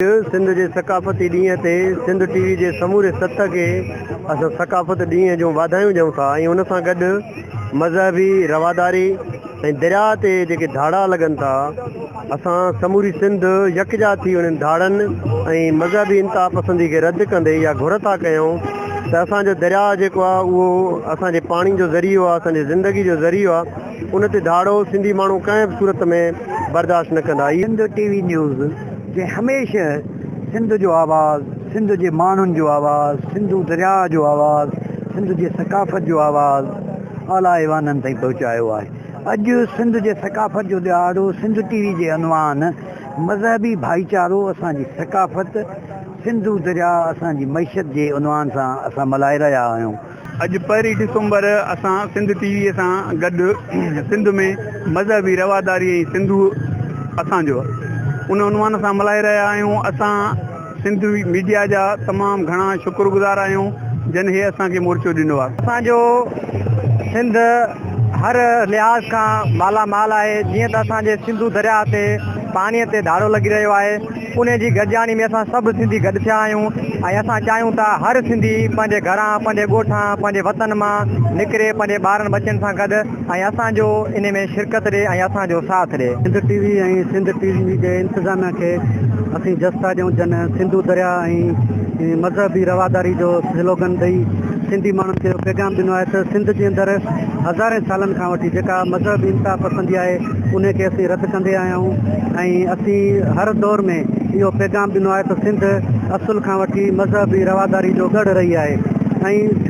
سنڌ جي ثقافتي ڏينهن تي سنڌ ٽي وي جي سموري ست کي اسان ثقافت ڏينهن جون واڌايون ڏيون ٿا ۽ ان سان گڏ مذهبي رواداري ۽ درياء تي جيڪي ڌاڙا لڳن ٿا اسان سموري سنڌ يڪجا ٿي انهن ڌاڙن ۽ مذهبي انتها پسندي کي رد ڪندي اها گهر ٿا ڪيون ته اسان جو درياء جيڪو آهي اهو اسان جي پاڻي جو ذريعو آهي اسان جي زندگي جو ذريعو آهي ان تي ڌاڙو سنڌي ماڻهو ڪنهن به صورت ۾ برداشت نه ڪندا. سنڌ ٽي وي نيوز جنهن هميشه سنڌ جو آواز، سنڌ جي ماڻهن جو آواز، سنڌو درياهه جو آواز، سنڌ جي ثقافت جو آواز اعليٰ ايوانن تائين پهچايو آهي. اڄ سنڌ جي ثقافت جو ڏهاڙو سنڌ ٽي وي جي عنوان مذهبي ڀائيچارو اسان جي ثقافت، سنڌو درياهه اسان جي معيشت جي عنوان سان اسان ملهائي رهيا آهيون. اڄ پهرين ڊسمبر اسان سنڌ ٽي وي سان گڏ سنڌ ۾ مذهبي رواداري ۽ سنڌو اسان جو ان عنوان سان ملهائي رهيا آهيون اسان سنڌ ميڊيا جا تمام گهڻا شڪر گذار آهيون جن هي اسان کي مورچو ڏنو آهي. اسان جو سنڌ هر لحاظ کان مالا مال آهي جيئن ته اسان جي سنڌو درياهه تي پاڻي تي ڌاڙو لڳي رهيو آهي انهي جي گڏجاڻي ۾ اسان سڀ سنڌي گڏ ٿيا آهيون ۽ اسان چاهيون ٿا هر سنڌي پنهنجي گهران پنهنجي ڳوٺان پنهنجي وطن مان نڪري پنهنجي ٻارن ٻچن سان گڏ ۽ اسان جو انهي ۾ شرڪت ڏي ۽ اسان جو ساٿ ڏي. Sindh T V ۽ Sindh T V جي انتظاميا کي اسين جس ٿا ڏيون جن سنڌو درياء ۽ مذهبي رواداري جو سلوگن ڏئي سنڌي ماڻهن کي اهو پيغام ڏنو آهي ته سنڌ جي اندر هزارين سالن کان وٺي جيڪا مذهبي انتها پسندي آهي انهي کي اسين رد ڪندي آيا آهيون ۽ اسين هر دور ۾ اهو پيغام ڏنو آهي ته سنڌ اصل کان وٺي مذهبي رواداري جو ڳڙهه رهي آهي ۽ سنڌ.